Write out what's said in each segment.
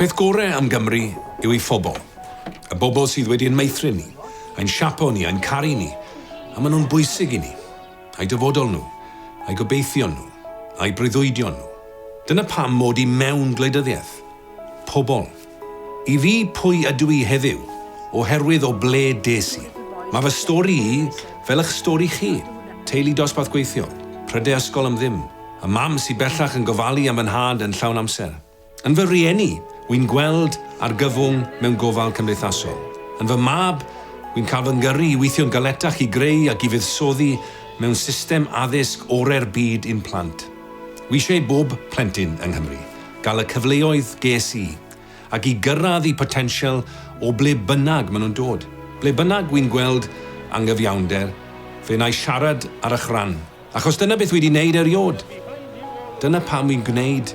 peth gore am Gymru yw ei phobl. Y bobl sydd wedi ein meithrin ni, ein siapo ni, ein caru ni, a maen nhw'n bwysig i ni. A'u dyfodol nhw, a'u gobeithion nhw, a'u breuddwydion nhw. Dyna pam mod i mewn gwleidyddiaeth. Pobl. I fi, pwy ydw i heddiw? Oherwydd o ble des i. Mae fy stori i fel eich stori chi. Teulu dosbarth gweithiol, prydau ysgol am ddim, a mam sy bellach yn gofalu am fy nhad yn llawn amser. Yn fy rhieni, wy'n gweld argyfwng mewn gofal cymdeithasol. Yn fy mab, wy'n cael fy ngyrru i weithio'n galetach i greu ac i fuddsoddi mewn system addysg orau'r byd i'm plant. Wi eisiau i bob plentyn yng Nghymru gael y cyfleoedd ges i, ac i gyrraedd eu potensial o ble bynnag maen nhw'n dod. Ble bynnag wy'n gweld angyfiawnder, fe wna i siarad ar eich rhan. Achos dyna beth wi 'di wneud eriôd. Dyna pam wi'n gwneud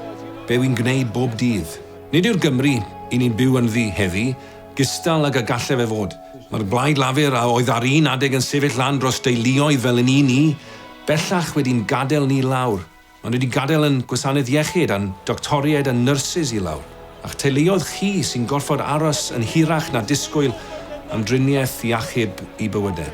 be wi'n gwneud bob dydd. Nid yw'r Gymru i ni'n byw ynddi heddi gystal ag y galle fe fod. Mae'r Blaid Lafur a oedd ar un adeg yn sefyll lan dros deuluoedd fel yn un i, bellach wedi'n gadael ni lawr. Maen nhw wedi gadael ein gwasanaeth iechyd a'n doctoriaid a'n nyrsys i lawr. A'ch teuluoedd chi sy'n gorfod aros yn hirach na disgwyl am driniaeth i achub eu bywydau.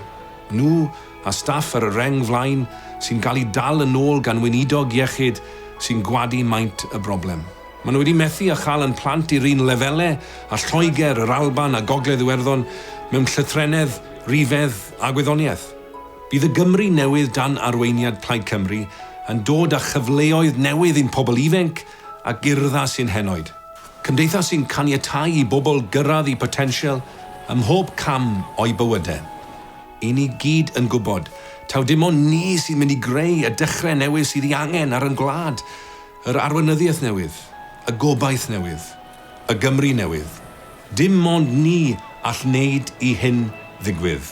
Nhw a staff ar y rheng flaen sy'n gael eu dal yn ôl gan weinidog iechyd sy'n gwadu maint y broblem. Maen nhw wedi methu â chael ein plant i'r un lefelau â Lloegr, yr Alban a Gogledd Iwerddon mewn llythrennedd, rhifedd a gwyddoniaeth. Bydd y Gymru newydd dan arweiniad Plaid Cymru yn dod â chyfleoedd newydd i'n pobl ifainc ac urddas i'n henoed. Cymdeithas sy'n caniatáu i bobl gyrraedd eu potensial ym mhob cam o'u bywydau. Y'n ni gyd yn gwybod taw dim ond ni sy'n mynd i greu y dechrau newydd sydd ei angen ar ein gwlad, yr arweinyddiaeth newydd, y gobaith newydd, y Gymru newydd. Dim ond ni all wneud i hyn ddigwydd.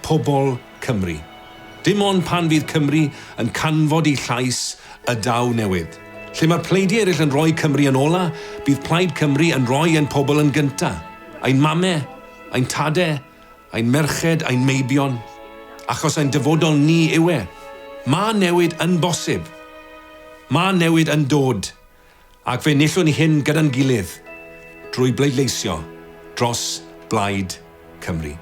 Pobl Cymru. Dim ond pan fydd Cymru yn canfod ei llais y daw newid. Lle mae'r pleidiau eraill yn rhoi Cymru yn ola, bydd Plaid Cymru yn rhoi ein pobl yn gynta. Ein mame, ein tade, ein merched, ein meibion. Achos ein dyfodol ni yw e. Mae newid yn bosib. Mae newid yn dod. Ac fe enillwn ni hyn gyda'n gilydd, drwy bleidleisio dros Blaid Cymru.